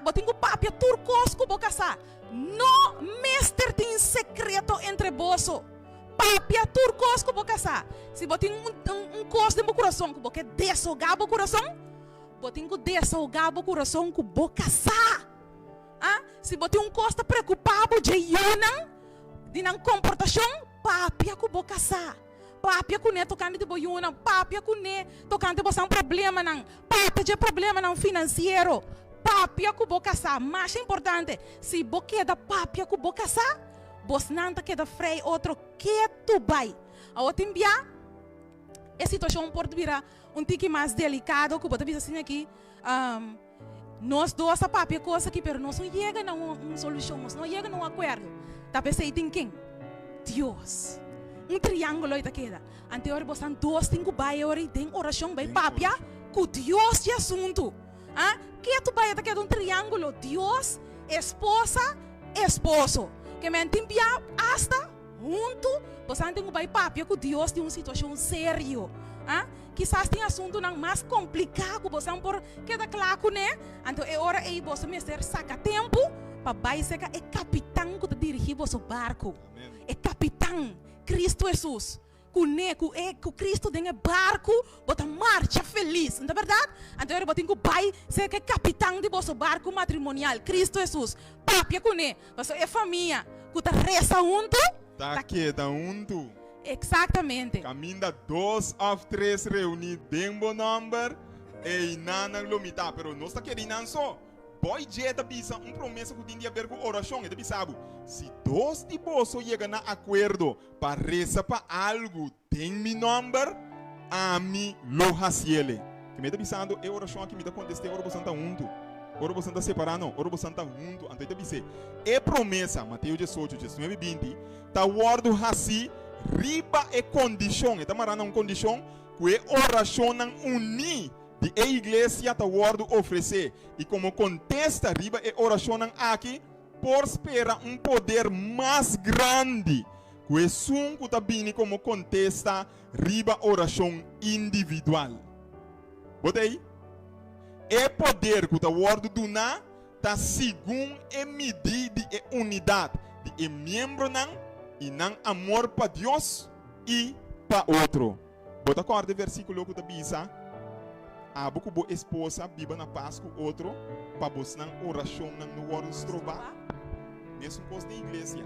Bo tin ku papia tur kos ku bo kasá. No mester tin sekreto entre boso. Papia tur kos ku bo kasá. Si bo tin un kos den bo kurason ku bo ke deshogá bo kurason, bo tin ku deshogá bo kurason ku bo kasá. A Si bo tin un kos ta preokupá bo dje yunan di nan komportashon, papia ku bo kasá. Papia kuné tokante di bo yunan, papia kuné tokante bosan problemanan, papia dje problemanan finansiero, papia ku bo kasá. Masha importante, si bo keda papia ku bo kasá, bosnan ta keda frei otro ketu bai. Awor tin bia e situashon por bira un tiki mas delikado ku bo ta bisa asina aki, Nos dos a papia kos aki, pero nos no yega na un solushon, nos no yega na un akuerdo. Ta p'esei tin ken? Dios. Un triángulo ei ta keda. Ante ora bosan dos tin ku bai ora ei den orashon bai papia ku Dios dje asuntu. A Ke tu bai e ta keda un triángulo, Dios, esposa, esposo. Ke men tin bia asta huntu bosan tin ku bai papia ku Dios di un situashon serio. A Kisas tin asuntunan mas kompliká ku bosan por keda kla kuné, anto e ora ei boso mester saka tempu pa bai serka e kapitan ku ta dirigí boso barku, e kapitan, Kristu Hesus. Kuné, ku e, ku Kristu den e barku, bo ta marcha felis, no ta bèrdat? Anto e ora bo tin ku bai serka e kapitan di boso barku matrimonial, Kristu Hesus, papia kuné, pasobra e famia ku ta resa huntu, Ta keda huntu. Exactamente. Caminda dos of tres reuni den bo nomber, einan nan lo mi ta. Pero nos ta kere einan so. Boy dje ta bisa un promesa cu tin di haber cu oracion. E ta bisa bo, Si dos di boso yega na acuerdo pa resa pa algu den mi nomber, ami lo haciele. Ke mi ta bisando e oracion aki mi ta contest'e ora bosan ta hunto. Ora bosan ta separa no, ora bosan ta hunto. Anto e ta bis'e, e promesa, Mateo 18, 19, 20, ta wòrdu hasí riba e kondishon, e ta mará na un kondishon, ku e orashonnan uní di e iglesia ta wòrdu ofresé, i komo kontesta riba e orashonnan aki por spera un poder mas grandi ku esun ku ta bini komo kontesta riba orashon individual. Bo ta ei? E poder ku ta wòrdu duná ta segun e midí di e unidat di e miembronan i nan amor pa Dios i pa otro. Bo ta kòrda e versíkulo ku ta bisa, Abo ku bo esposa biba na pas ku otro pa bosnan orashonnan no wòrdu strobá? Mesun kos den iglesia.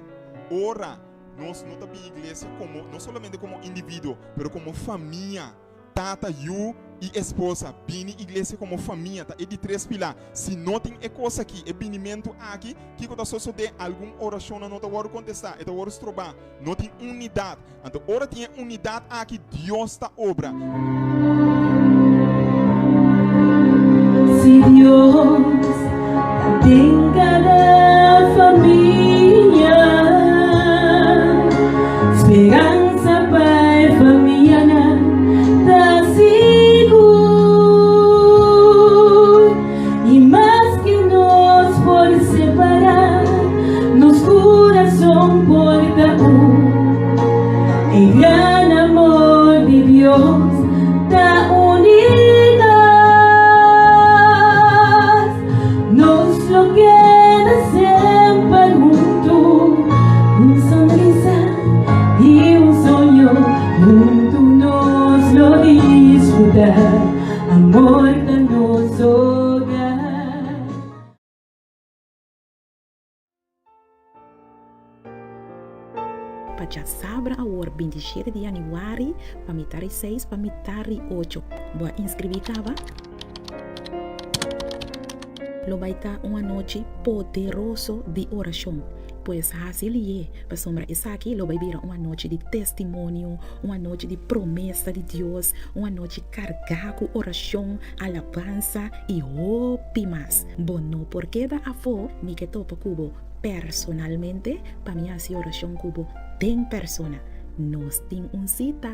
Ora nos no ta bin iglesia komo, no solamente komo individuo, pero komo famia, Tata, yu i esposa bini iglesia komo famia ta e di tres pilá. Si no tin e kos aki, e binimentu aki, kiko ta sosodé? Algun orashonnan no ta wòrdu kontestá, e ta wòrdu strobá. No tin unidat. Anto ora tin e unidat aki, Dios ta obra. Si Dios ta den kada famia, speransa pa e famianan ta sigur. I maske nos por separá, nos kurason por ta un. E gran amor di Dios ta uni nos. Nos lo keda semper huntu, un sonrisa i un soño, huntu nos lo disfrutá, amor ta nos hogar. Pa djasabra awor 27 di januari pa mitari 6 pa mitari 8. Bo a inscribi caba? Lo bai ta un anochi poderoso di oracion. Pues haci lié, pasobra esaki lo bai bira un anochi di testimonio, un anochi di promesa di Dios, un anochi carga cu oracion, alabansa i hopi mas. Bo no por keda afó, mi ke topa ku bo personalmente pa mi hasi orashon ku bo den persona. Nos tin un sita!